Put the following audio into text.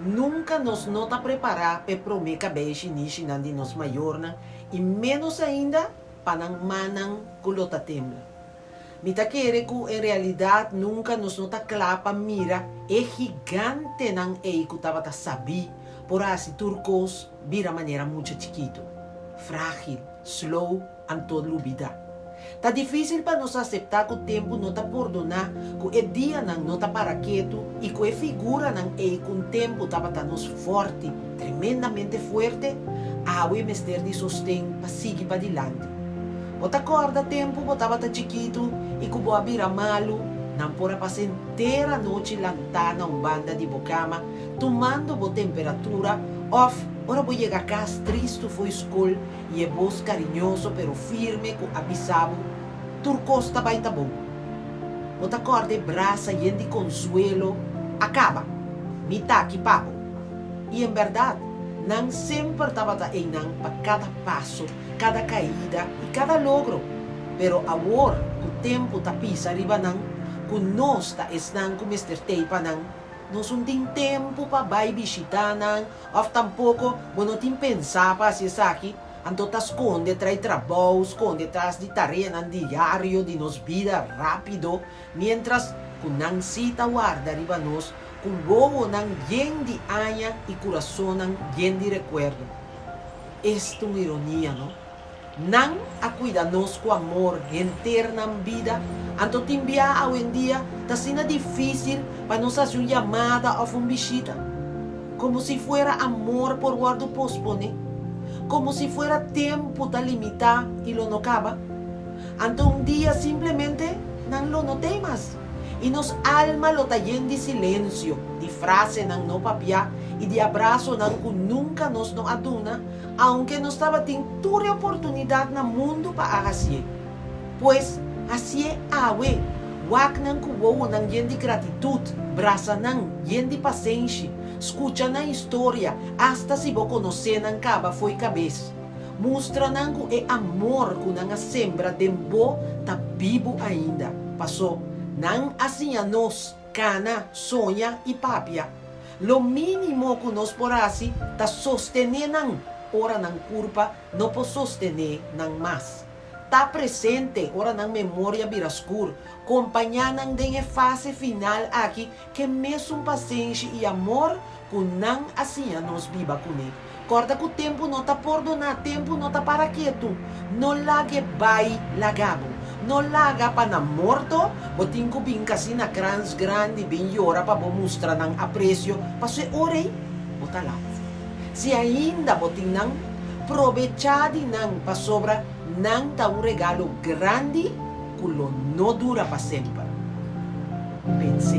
Nunka nos no ta prepará p'e promé kabei shinishinan di nos mayornan i ménos ainda pa nan mannan ku lo ta tembla. Mi ta kere ku en realidat nunka nos no ta kla pa mira e gigantenan ei ku tabata sabí por hasi tur kos bira manera mucha chikitu, frágil, slow anto lubidá. Ta difísil pa nos aseptá ku tempu no ta pordoná, ku e dianan no ta para ketu i ku e figuranan ei ku un tempu tabata nos fòrti, tremendamente fuerte, awe mester di sosten pa sigui padilanti. Bo ta kòrda tempu bo tabata chikitu i ku bo a bira malu? Nan por a pasa henter anochi lantá na un banda di bo kama, tumando bo temperatura òf ora bo yega kas tristu fo'i skol i e bos kariñoso pero firme ku a bisa bo, Tur kos ta bai ta bon. Bo ta kòrda e brasa yen di konsuelo, A kaba! Mi ta aki pa bo. I en bèrdat, nan semper tabata einan pa kada paso, kada kaida i kada logro. Pero awor ku tempu ta pisa riba nan, ku nos ta esnan ku mester tei pa nan, nos un tin tempu pa bai bishitá nan Òf tampoko bo no tin pensá pa hasi esaki, anto ta skonde trai trabou, skonde tras di tareanan diario di nos bida rápido, miéntras ku nan sí ta warda riba nos ku wowonan yen di aña i kurasonnan yen di rekuerdo. Esta un ironia, no? Nan a cuida nos cu amor henter nan bida, anto tin bia awendia ta asina dificil pa nos haci un yamada of un bishita. Como si fuera amor por wordo pospone. Como si fuera tempo ta limita y lo no caba. Anto un dia simplemente nan lo no tey mas. Y nos alma lo ta yen di silencio, di frasenan no papia y di abrasonan cu nunca nos no a duna, Aunke nos tabatin tur e oportunidat na mundu pa a hasié. Pues, hasié awe! Wak nan ku wowonan yen di gratitut, brasa nan yen di pasenshi, skucha nan historia, asta si bo konosé nan kaba fo'i kabes. Mustra nan ku e amor ku nan a sembra den bo ta bibu ainda, pasó nan a siña nos kana, soña i papia. Lo mínimo ku nos por hasi ta sostené nan ora nan kurpa no por sostené nan mas. Ta presente ora nan memoria bira skur. Kompañá nan den e fase final aki k'e mesun pasenshi i amor ku nan a siña nos biba kuné. Kòrda ku tempu no ta pordoná, tempu no ta para ketu. No lag'e bai laga bo. No laga pa na morto bo tin ku bin kasi na krans grandi bin yora pa bo mustra nan apresio, paso e ora ei bo ta lat. Si ainda bo tin nan, probechá di nan pasobra nan ta un regalo grandi ku lo no dura pa semper. Pens'é.